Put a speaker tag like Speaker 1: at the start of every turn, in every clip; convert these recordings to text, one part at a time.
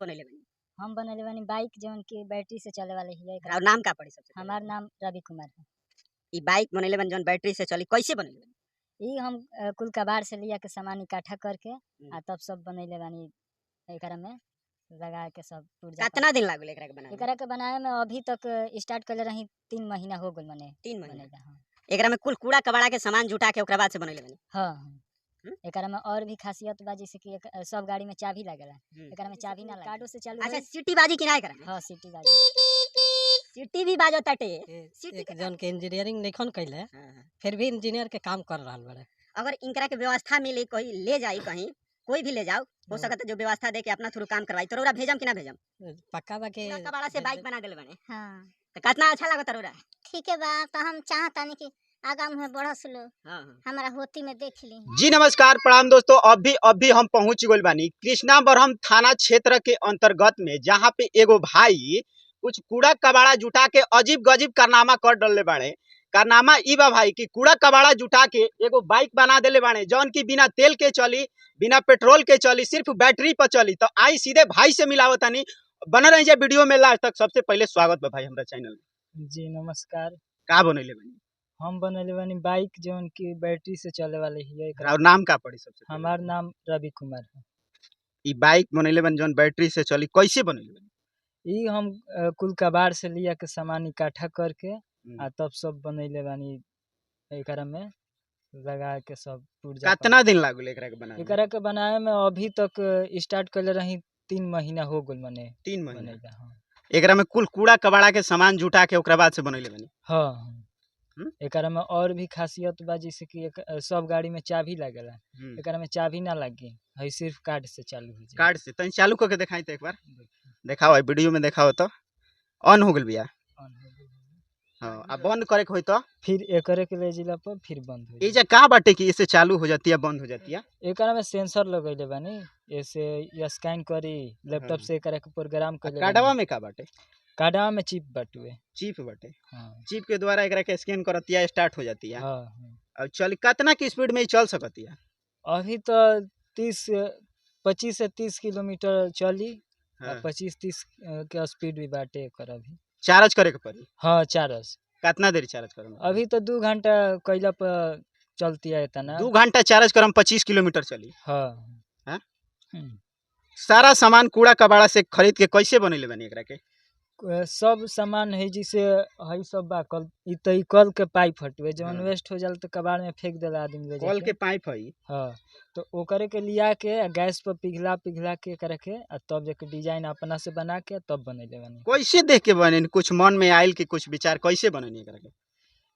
Speaker 1: बनैले बानी?
Speaker 2: हम बनैले बानी बाइक जौन की बैटरी से चले वाली है।
Speaker 1: और नाम का पड़ी सबसे पहिले?
Speaker 2: हमार नाम रवि कुमार है।
Speaker 1: ई बाइक बनैले बानी जौन बैटरी से चली, कैसे बनैले बानी?
Speaker 2: ई हम कुल कबाड़ से लिया के सामान इकट्ठा करके आ तब सब बनैले बानी, एकरा में लगा के सब पुर्जा।
Speaker 1: कितना दिन लागल एकरा के बनावे में?
Speaker 2: एकरा के बनावे में अभी तक स्टार्ट करले रही 3 महीना हो गेल मने
Speaker 1: 3 महीना।
Speaker 2: बनैला। हाँ
Speaker 1: एकरा में कुल कूड़ा कबाड़ा के सामान जुटा के ओकरा बाद से बनैले बानी?
Speaker 2: हाँ हाँ। एकरा में और भी खासियत बा, जैसे कि सब गाड़ी में चाबी लागेला, एकरा में चाबी ना लागे, कार्डो से चालू
Speaker 1: अच्छा
Speaker 2: होई।
Speaker 1: सीटी बाजी कि ना एकरा में?
Speaker 2: हाँ सीटी बाजी।
Speaker 1: सीटी भी बाजत ताटे। सीटी
Speaker 3: एक
Speaker 1: के
Speaker 3: जन के इंजीनियरिंग नइखन कइले,
Speaker 1: हाँ।
Speaker 3: फिर भी इंजीनियर के काम कर रहल बाड़े।
Speaker 1: अगर इनकरा के व्यवस्था मिली, कोई ले जाई कहीं, कोई भी ले जाओ, हो सकता जो व्यवस्था दे के अपना थ्रू काम करवाई, तो रउरा भेजम कि ना भेजम?
Speaker 3: पक्का बा के
Speaker 1: कूड़ा कबाड़ा से बाइक बना देले बाने।
Speaker 4: हाँ।
Speaker 1: तो कितना अच्छा लागत रउरा?
Speaker 4: ठीक है बा, तो हम चाहतानी कि आगा मुहे बढ़स लो।
Speaker 1: हाँ हाँ।
Speaker 4: हमारा होती में देख ली।
Speaker 5: जी नमस्कार प्रणाम दोस्तों, अभी अभी हम पहुंच गइल बानी कृष्णा बरहम थाना क्षेत्र के अंतर्गत में, जहां पे एगो भाई कुछ कूड़ा कबाड़ा जुटा के अजीब गजीब कारनामा कर डलले बाड़े। कारनामा ई बा भाई कि कूड़ा कबाड़ा जुटा के एगो बाइक बना देले बाड़े जौन की बिना तेल के चली, बिना पेट्रोल के चली, सिर्फ बैटरी पर चली। तो आई सीधे भाई से मिलावतानी, बनल रही जाए वीडियो में लास्ट तक। सबसे पहले स्वागत बा भाई हमरा चैनल में।
Speaker 2: जी नमस्कार।
Speaker 5: का बनैले बानी?
Speaker 2: हम बनैले बानी बाइक जौन की बैटरी से चले वाली है।
Speaker 5: और नाम का पड़ी सबसे पहले?
Speaker 2: हमार नाम रवि कुमार है।
Speaker 5: ई बाइक बनैले बानी जौन बैटरी से चली, कैसे बनैले बानी?
Speaker 2: ई हम कुल कबाड़ से लिया के सामान इकट्ठा करके आ तब सब बनैले बानी, एकरा में लगा के सब पुर्जा।
Speaker 5: कितना दिन लागल एकरा के बनावे में?
Speaker 2: एकरा के बनावे में अभी तक स्टार्ट करले रही 3 महीना हो गेल मने
Speaker 5: 3 महीना।
Speaker 2: बनैला। हाँ
Speaker 5: एकरा में कुल कूड़ा कबाड़ा के सामान जुटा के ओकरा बाद से बनैले बानी?
Speaker 2: हाँ हाँ। एकरा में और भी खासियत बा, जैसे कि सब गाड़ी में चाबी लागेला, एकरा में चाबी ना लागी है, सिर्फ कार्ड से चालू हो जाए।
Speaker 5: कार्ड से तनी चालू करके देखाई तो एक बार देखाओ, वीडियो में देखाओ तो ऑन हो गेल बिया।
Speaker 2: ऑन हो गेल।
Speaker 5: हाँ, आ बंद करे के होई तो
Speaker 2: फिर एकरे के ले जिला पर फिर बंद हो
Speaker 5: ई
Speaker 2: जाए।
Speaker 5: जे का बाटे कि इसे चालू हो जाती है बंद हो जाती है?
Speaker 2: एकरा में सेंसर लगैले बानी, ऐसे स्कैन करी लैपटॉप से एकरा के प्रोग्राम
Speaker 5: आ
Speaker 2: कइले।
Speaker 5: कार्डवा में का बाटे?
Speaker 2: कार्डवा में चिप बाटुए।
Speaker 5: चिप बाटे।
Speaker 2: हाँ
Speaker 5: चिप के द्वारा एकरा के स्कैन करती है, स्टार्ट हो जाती है।
Speaker 2: हाँ हाँ।
Speaker 5: और चल कितना की स्पीड में ई चल सकती है?
Speaker 2: अभी तो 25 से 30 किलोमीटर चली।
Speaker 5: हाँ।
Speaker 2: 25-30 के स्पीड भी बाटे एकर अभी।
Speaker 5: चार्ज करे के पड़ी?
Speaker 2: हाँ चार्ज।
Speaker 5: कितना देर चार्ज करम?
Speaker 2: अभी तो 2 घंटा कैला पर चलती है इतना।
Speaker 5: 2 घंटा चार्ज करम 25 किलोमीटर चली।
Speaker 2: हाँ
Speaker 5: हाँ? सारा सामान कूड़ा कबाड़ा से खरीद के कैसे बनैले बानी एकरा के?
Speaker 2: सब सामान है, जैसे है सब बा कल ई तो ई कल के पाइप हटुए जवन वेस्ट हो जाला तो कबाड़ में फेंक देला आदमी ले
Speaker 5: कल
Speaker 2: जाके।
Speaker 5: के पाइप है।
Speaker 2: हाँ तो ओकरे के लिया के आ गैस पर पिघला पिघला के एकरा के आ तब जाके डिजाइन अपना से बना के तब बनैले बानी।
Speaker 5: कैसे देख के बने? कुछ मन में आयल कि कुछ विचार कैसे बनैनी एकरा के?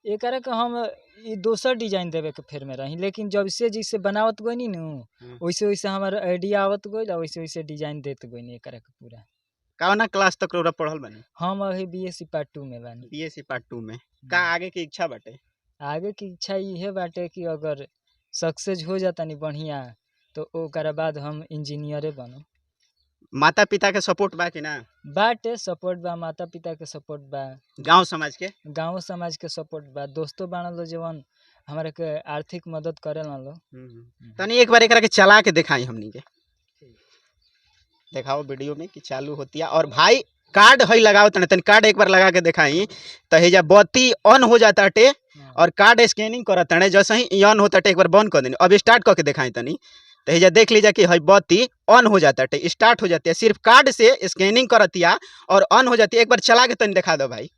Speaker 2: एकरा के हम ई दोसर डिजाइन देवे के फेर में रही, लेकिन जब से जैसे बनावत गइनी नु वैसे वैसे हमार आइडिया आवत गइल आ वैसे वैसे डिजाइन देत गइनी एकरा के पूरा।
Speaker 5: कौना क्लास तक रउरा पढ़ल बानी?
Speaker 2: हम अभी बीएससी पार्ट 2 में बानी।
Speaker 5: बीएससी पार्ट 2 में। का आगे की इच्छा बाटे?
Speaker 2: आगे की इच्छा इहे बाटे कि अगर सक्सेस हो जातानी बढ़िया तो ओकरा बाद हम इंजीनियरे बनम।
Speaker 5: माता पिता के सपोर्ट बा कि ना?
Speaker 2: बाटे सपोर्ट बा, माता पिता के सपोर्ट बा,
Speaker 5: गांव समाज के?
Speaker 2: गांव समाज के सपोर्ट बा, दोस्तों बाणन लो जवन हमरा के आर्थिक मदद करेलन लो।
Speaker 5: तनी एक बार एकरा के चला के देखाई हमनी के, देखाओ वीडियो में कि चालू होती है। और भाई कार्ड है लगाओ तने, तनी कार्ड एक बार लगा के देखाई तो हेजा बत्ती ऑन हो जाता टे और कार्ड स्कैनिंग करत तने, जैसे ही ऑन होता टे एक बार बंद कर देनी। अब स्टार्ट करके देखाई तनी, तो हेजा देख लीजिए कि है बत्ती ऑन हो जाता टे, स्टार्ट हो जाती है, सिर्फ कार्ड से स्कैनिंग करतिया और ऑन हो जाती है। एक बार चला के तनी दिखा दो भाई,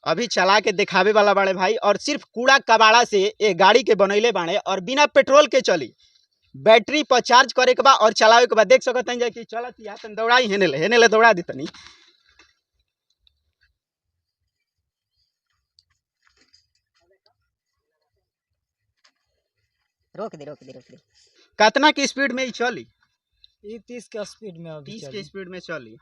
Speaker 5: अभी चला के दिखावे वाला बाड़े भाई। और सिर्फ कूड़ा कबाड़ा से ये गाड़ी के बनैले बाड़े और बिना पेट्रोल के चली, बैटरी पर चार्ज करे के बा और चलावे के बा। देख सकत हन जा कि चलत या तन दौड़ाई हेने ले, हेने ले दौड़ा दी तनी।
Speaker 1: रोक दे रोक दे रोक दे।
Speaker 5: कितना की स्पीड में ई चली?
Speaker 2: ई 30 के स्पीड में अभी
Speaker 5: 30 के
Speaker 2: चली।
Speaker 5: स्पीड में चली,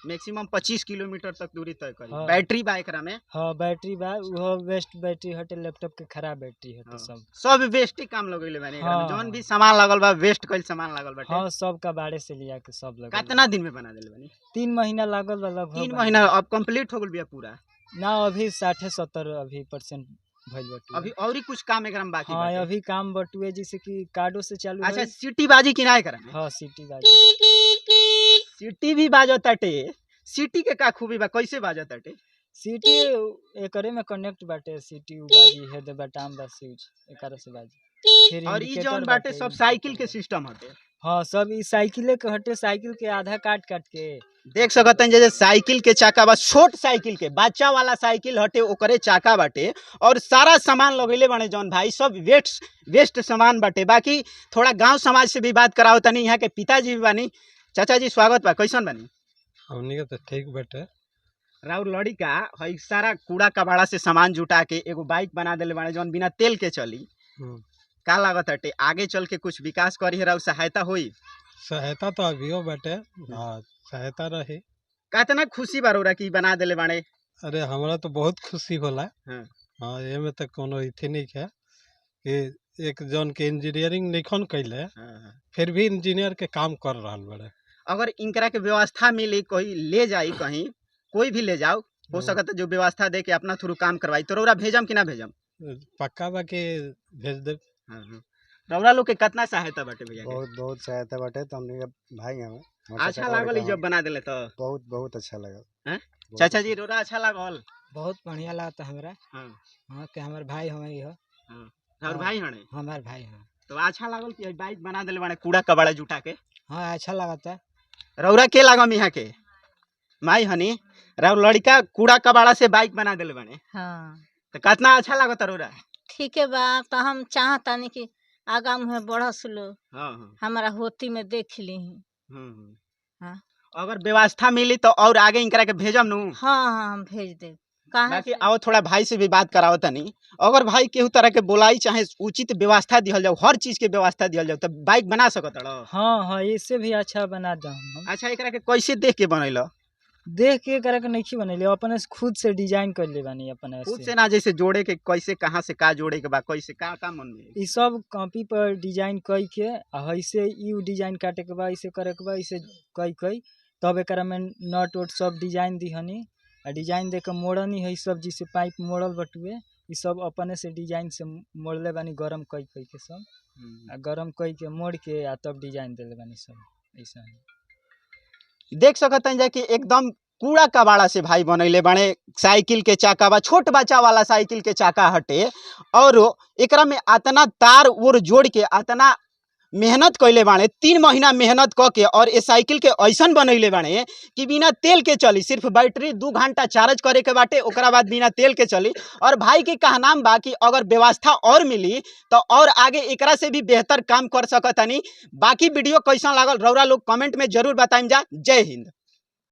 Speaker 5: मैक्सिमम 25 किलोमीटर तक दूरी तय करी।
Speaker 2: हाँ।
Speaker 5: बैटरी बा एकरा में?
Speaker 2: हाँ बैटरी बा, उहो वेस्ट बैटरी हटे, लैपटॉप के खराब बैटरी हटे।
Speaker 5: हाँ।
Speaker 2: सब
Speaker 5: सब वेस्ट ही काम लगैले बानी एकरा में।
Speaker 2: हाँ।
Speaker 5: जौन भी सामान लागल बा वेस्ट कइल सामान लागल बाटे।
Speaker 2: हाँ सब कबाड़े से लिया के सब लगल।
Speaker 5: कितना दिन में बना देले बानी?
Speaker 2: 3 महीना लागल बा लगभग।
Speaker 5: 3 महीना। अब कंप्लीट हो गेल बिया पूरा?
Speaker 2: ना अभी 60-70 अभी परसेंट भइल बटुए।
Speaker 5: अभी और ही कुछ काम एकरा में बाकी
Speaker 2: हाँ
Speaker 5: बाटे?
Speaker 2: अभी काम बटुए, जैसे कि कार्डो से चालू
Speaker 5: अच्छा
Speaker 2: होई।
Speaker 5: सिटी बाजी कि ना एकरा में?
Speaker 2: हाँ सिटी बाजी।
Speaker 5: सीटी भी बाजताटे। सीटी के का खूबी बा, कैसे बाजताटे?
Speaker 2: सीटी एकरे में कनेक्ट बाटे, सीटी उ बाजी हेड बटाम बा स्विच एकरा से बाजी। फिर
Speaker 5: और ई
Speaker 2: इंडिकेटर
Speaker 5: जौन बाटे सब साइकिल के
Speaker 2: इंडिकेटर।
Speaker 5: सिस्टम हटे।
Speaker 2: हाँ, सब ई साइकिले के हटे, साइकिल के आधा काट काट के।
Speaker 5: देख सकत हन जैसे साइकिल के चाका बा, छोट साइकिल के बच्चा वाला साइकिल हटे ओकरे चाका बाटे और सारा सामान लगैले बाने जौन भाई, सब वेस्ट वेस्ट सामान बाटे। बाकी थोड़ा गांव समाज से भी बात कराओ तनी, यहाँ के पिताजी भी बानी। चाचा जी स्वागत बा, कैसन बानी?
Speaker 6: हमनी के तो ठीक बाटे।
Speaker 5: राउर लड़िका हई सारा कूड़ा कबाड़ा से सामान जुटा के एगो बाइक बना देले बाने जौन बिना तेल के चली। का लागत हटे आगे चल के कुछ विकास करी है, राउर सहायता होई?
Speaker 6: सहायता तो अभियो बाटे। हाँ, सहायता रही।
Speaker 5: कितना खुशी बा रउरा कि बना देले बाने?
Speaker 6: अरे हमरा तो बहुत खुशी होला।
Speaker 5: हाँ।
Speaker 6: हाँ, एमे तो कोनो इथी नहीं है कि एक जौन के इंजीनियरिंग निखन कैले फिर भी इंजीनियर के काम कर रहल बड़े।
Speaker 5: अगर इनकरा के व्यवस्था मिली, कोई ले जाई कहीं, कोई भी ले जाओ, हो सकता है जो व्यवस्था दे के अपना थ्रू काम करवाई, तो रउरा भेजम कि ना भेजम?
Speaker 6: पक्का बा के भेज दे।
Speaker 5: रउरा लोग के कितना सहायता बाटे भैया के?
Speaker 7: बहुत बहुत सहायता बाटे। तो हमनी के भाई हमें
Speaker 5: अच्छा लागल ई जब बना देले तो?
Speaker 7: बहुत बहुत अच्छा लगल।
Speaker 5: हैं?
Speaker 7: बहुत
Speaker 5: चाचा जी
Speaker 7: अच्छा।
Speaker 5: रउरा अच्छा लागल?
Speaker 8: बहुत बढ़िया लागता हमरा।
Speaker 5: हाँ।
Speaker 8: हाँ, के हमार भाई हमें हो।
Speaker 5: और भाई हणे?
Speaker 8: हमार भाई हैं।
Speaker 5: तो अच्छा लागल कि बाइक बना देले बाने कूड़ा कबाड़ा जुटा के?
Speaker 8: हाँ, अच्छा लागता।
Speaker 5: रउरा के लागम यहाँ के माई हनी, राउर लड़का कूड़ा कबाड़ा से बाइक बना देले बाने।
Speaker 4: हाँ।
Speaker 5: तो कितना अच्छा लागत रउरा?
Speaker 4: ठीके बा, तो हम चाहतानी कि आगा मुहे बढ़स लो।
Speaker 5: हाँ हाँ।
Speaker 4: हमारा होती में देख ली। हाँ।
Speaker 5: अगर व्यवस्था मिली तो और आगे इनकरा के भेजम नु?
Speaker 4: हाँ हाँ, हम भेज देब। काहे
Speaker 5: बाकी
Speaker 4: से-
Speaker 5: आओ थोड़ा भाई से भी बात कराओ तनी। अगर भाई केहू तरह के बोलाई चाहे उचित व्यवस्था दिहल जाओ, हर चीज के व्यवस्था दिहल जाओ, तब बाइक बना सकत रहो?
Speaker 2: हाँ हाँ, इससे भी अच्छा बना दम हम।
Speaker 5: अच्छा, एकरा के कैसे देख के बनैलो?
Speaker 2: देख के एकरा के नइखी बनैले, अपने से खुद से डिजाइन कर ले बानी अपने
Speaker 5: खुद से ना, जैसे जोड़े के कैसे कहाँ से का जोड़े के बा, कैसे का का मन में?
Speaker 2: ई सब कॉपी पर डिजाइन कई के आ ऐसे ई डिजाइन काटे के बा, ऐसे करे के बा, ऐसे कई कई तब एकरा में नट वट सब डिजाइन दिहनी आ डिजाइन दे के मोड़नी है सब, जैसे पाइप मोड़ल बटुए ई सब अपने से डिजाइन से मोड़ले बानी, गरम कई कई के सब आ गरम कई के मोड़ के आ तब डिजाइन देले बानी सब ऐसा ही।
Speaker 5: देख सकत हन जा कि एकदम कूड़ा कबाड़ा से भाई बनैले बाने। साइकिल के चाका बा, छोट बच्चा वाला साइकिल के चाका हटे और एकरा में अतना तार उर जोड़ के अतना मेहनत कैले बाणे, 3 महीना मेहनत क के और ए साइकिल के ऐसन बनैले बाणे कि बिना तेल के चली, सिर्फ बैटरी 2 घंटा चार्ज करे के बाटे, ओकरा बाद बिना तेल के चली। और भाई के कहनाम बा कि अगर व्यवस्था और मिली तो और आगे एकरा से भी बेहतर काम कर सकतनी। बाकी वीडियो कैसन लागल रउरा लोग कमेंट में जरूर बताइम जा। जय हिंद।